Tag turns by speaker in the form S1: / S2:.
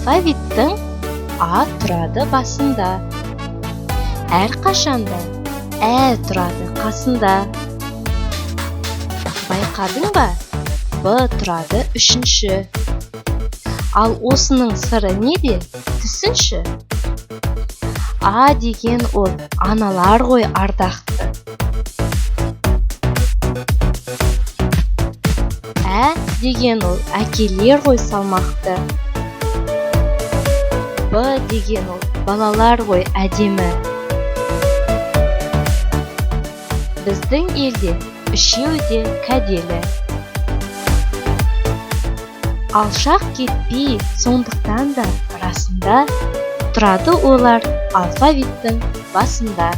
S1: Алфавиттің А тұрады басында. Әрқашанда Ә тұрады қасында. Байқадың ба? Б тұрады үшінші. Ал осының сыры неде? Түсінші. А деген ол аналар ғой ардақты. Ә деген ол әкелер ғой салмақты. Б деген ол балалар ғой әдемі. Біздің елде үшеуі де кәделі. Алшақ кетпей, сондықтан да расында тұрады олар алфавиттің басында.